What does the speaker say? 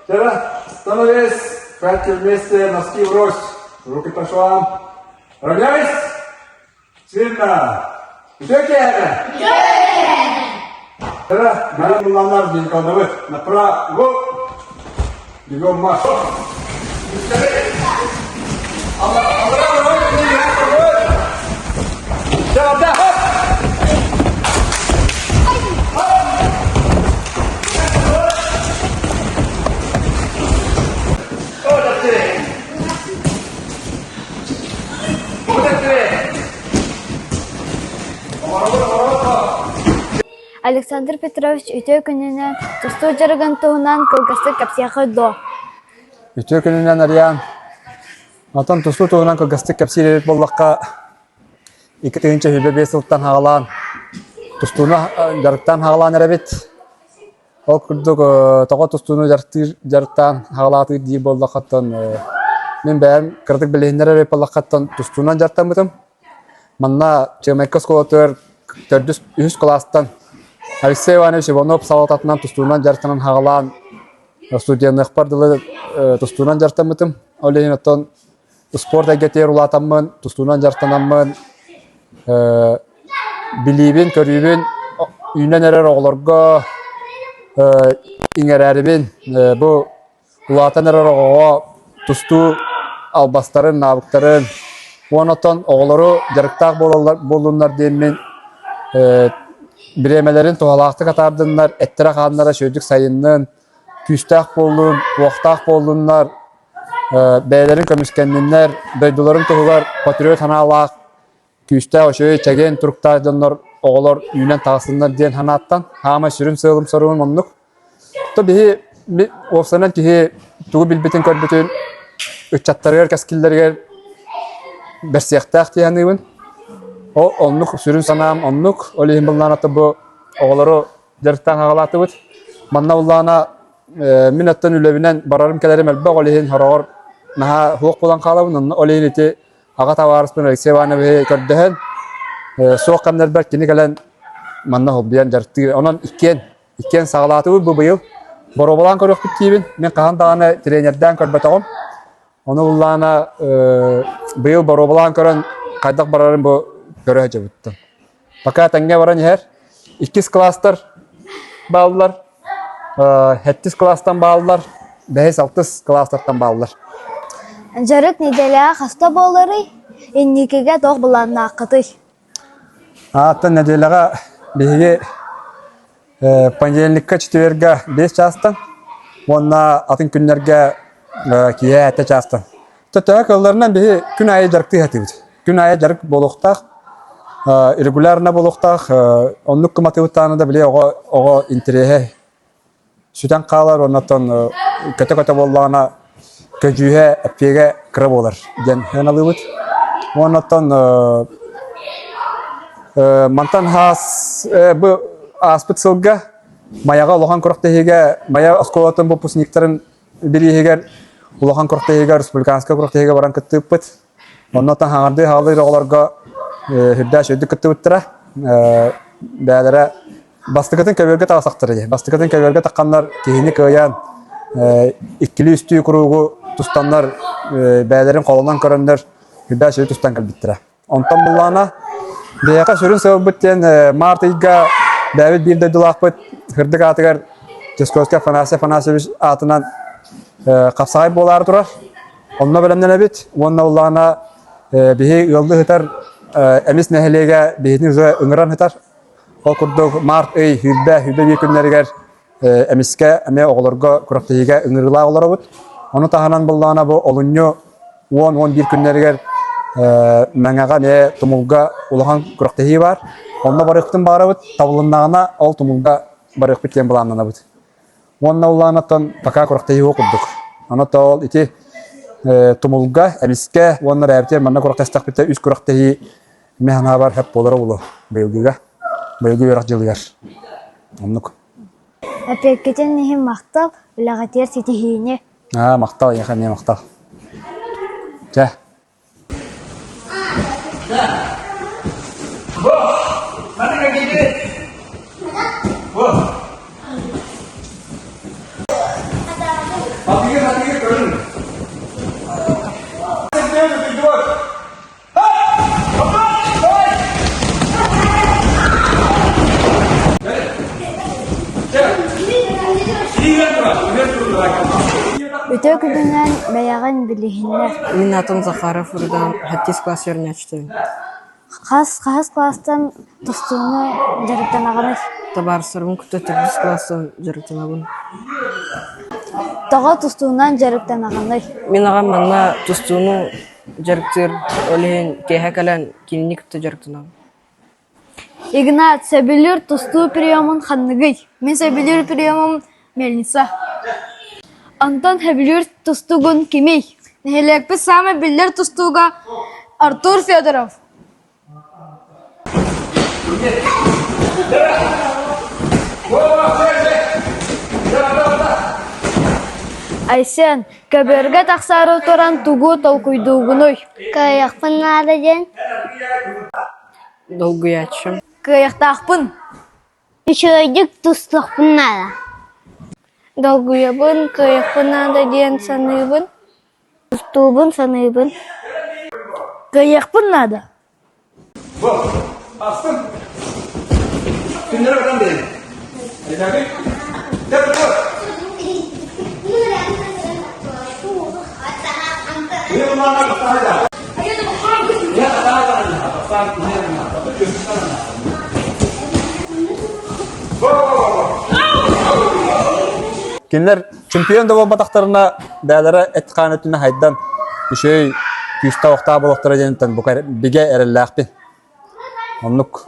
Вчера становись, пятки вместе, носки врозь, руки по швам. Равняйсь! Сильно! Үтүө киэһэ! Вчера Мария Николаевна направо! Бегом марш! Александр Петрович үтүө күнүнэн тустуу дьарыгын туһунан кылгастык кэпсиэххэ дуо? Үтүө күнүнэн Ариан. Онтон тустуу туһунан кылгастык кэпсиир эбит буоллахха, 2025 сылтан хаалаан тустууну дьарыктаан хаалаан эрэбит. Ол курдук тоҕо тустууну дьарыктыыр дьарыктаан хаалаатыыр диир буоллаххаттан мин бэйэм кыратык билиһиннэрэр эбит буоллаххаттан тустуунан дьарыктаммытым. Манна Чыамайка оскуолатыгар төрдүс, үһүс кылаастан Алексей Иванович Иванов салалтатынан тустуунан дьарыктанан хаалаан студенныахпар дылы тустуунан дьарыктаммытым. Ол иһин оттон спорт эйгэтигэр улаатаммын, тустуунан дьарыктанаммын билиибин, көрүүбүн үүнэн эрэр оҕолорго иҥэрээрибин бу улаатан эрэр оҕоҕо тустуу албастарын, навыктарын уонна оттон оҕолору дьарыктаах буолаллар буоллуннар диэммин бириэмэлэрин туһалаахтык атаардыннар, эттэрэ-хааннара үчүгэйдик сайыннын, күүстээх буоллун, уохтаах буоллуннар, бэйэлэрин көмүскэнниннэр, дойдуларын туһугар патриот санаалаах күүстээх, үчүгэй, чэгиэн туруктаах дьоннор, оҕолор үүнэн таҕыстыннар диэн санааттан хаамай сүрүн сыалым-соругум оннук. То биһи уопсайынан киһи тугу билбитин-көрбүтүн ыччаттарыгар, кэскиллэригэр бэрсиэхтээх дии саныыбын. Ол оннук сүрүн санаам оннук. Ол иһин былаан ата бу оҕолору дьарыктаан хаҕалаатыбыт. Манна буллаҕына мин оттон үлэбинэн барарым-кэлэрим элбэх, ол иһин сороҕор наһаа суох буолан хаалабын. Онно ол иһин ити аҕа табаарыспын Алексей Ивановиһы көрдөһөн, суох кэмнэрбэр кини кэлэн манна холбуйан дьарыктыыр. Онон иккиэн иккиэн саҕалаатыбыт бу быйыл. Боруобалаан көрүөхпүт диибин. Мин хаһан даҕаны тренердээн көрбөтөҕүм. Ону буллаҕына быйыл боруобалаан көрөн хайдах барарын бу көрө сылдьыбыттым. Пока тэҥҥэ баран иһэр. Иккис класстар бааллар. Сэттис класстан бааллар. Бэһис, алтыс класстартан бааллар. Дьарык нэдиэлэҕэ хаста буоларый? Инникигэ туох былааннааххытый? Ааттан нэдиэлэҕэ биһиги понедельникка, четверга 5 чаастан уонна атын күннэргэ киэһэ 7 чаастан. Төһө кыалларынан биһи күн аайы дьарыктыы сатыыбыт. Күн аайы дьарык буолуохтаах, регулярно буолуохтаах. Оннук кыматыыбыттаҕына да били оҕо оҕо интэриэһэ сүтэн хаалар уонна оттон көтө-көтө буоллаҕына көдьүүһэ, эппиэгэ кыра буолар диэн сыаналыыбыт. Уонна оттон мантан хаас бу ааспыт сылга Майаҕа улахан күрэхтэһиигэ Майа оскуолатын выпускниктарын бирииһигэр улахан күрэхтэһиигэ республиканскай күрэхтэһиигэ баран кыттыыппыт. Онно хаҥардыы хаалыыр оҕолорго үрдээх үрдүк кыттыбыттара. Бэйэлэрэ бастакытын көбүөргэ таҕысахтара дии. Бастакытын көбүөргэ тахханнар киһини кыайан иккилии-үстүү куруугу тустаннар бэйэлэрин холонон көрөннөр үрдээх сүрү тустан кэлбиттэрэ. Онтон буллаҕына биһиэхэ сүрүн сыалбыт диэн Март ыйга бэйэбит биир дойдулаахпыт Сырдык аатыгар Ческовскай Афанасий Афанасьевич аатынан хапсаҕай буолаары турар. Онно бэлэмнэнэбит уонна улаана биһи ыаллыы сытар Эмис нэһилиэгэ биһитин ыҥыран сытар. Ол курдук март ый сүүрбэ сүүрбэ биир күннэригэр Эмискэ эмиэ оҕолорго күрэхтэһиигэ ыҥырыылаах олоробут. Ону таһынан буллаҕына бу олунньу 10-11 күннэригэр Мэҥэҕэ эмиэ Тумулга улахан күрэхтэһии баар. Онно барыахпытын баҕарабыт. Табылыннаҕына ол Тумулга барыахпыт диэн былааннанабыт. Уонна улаанаттан пока күрэхтэһии курдук. Аны ол ити Тумулга, Эмискэ уонна Рээбитигэр манна күрэхтэстэхпитэ үс күрэхтэһии мин санаабар сөп буолара буолуо быйылгыга. Быйылгы үөрэх дьылыгар. Оннук. Эппиэккитин иһин махтал, үлэҕитигэр ситиһиини. Аа, махтал, эйиэхэ эмиэ махтал. Чэ. Үтүө күнүнэн бэйэҕин билиһиннэр. Мин аатым Захаров Рудан, сэттис класс үөрэнээччитэбин. Хас хаһыс кылаастан тустууну дьарыктанаҕыный? Табаарыстарбын кытта төрдүс кылаастан дьарыктанабын. Тоҕо тустуунан дьарыктанаҕыный? Мин аҕам манна тустууну дьарыктыыр, ол иһин киэһэ кэлэн кинини кытта дьарыктанабын. Игнат, сөбүлүүр тустуу приемун ханныгый? Мин сөбүлүүр приемум мельница. Онтон сөбүлүүр тустуугун кимий? Нэһилиэкпит саамай биллэр тустууга Артур Федоров. Айсен, көбүөргэ тахсаары туран тугу толкуйдуугунуй? Кыайыахпын наада диэн. Долгуйааччым. Кыайыахтаахпын. Үчүгэйдик тустуохпун наада. Долгуйабын, кыайыахпын наада диэн саныыбын. Тустуубун саныыбын. Кыайыахпын наада. Кинилэр чемпион да буолбатахтарына бэйэлэрэ эт-хаан өттүнэн хайдан үчүгэй күүстээх-уохтаах буолуохтара диэнтэн бука бигэ эрэллээхпин. Оннук.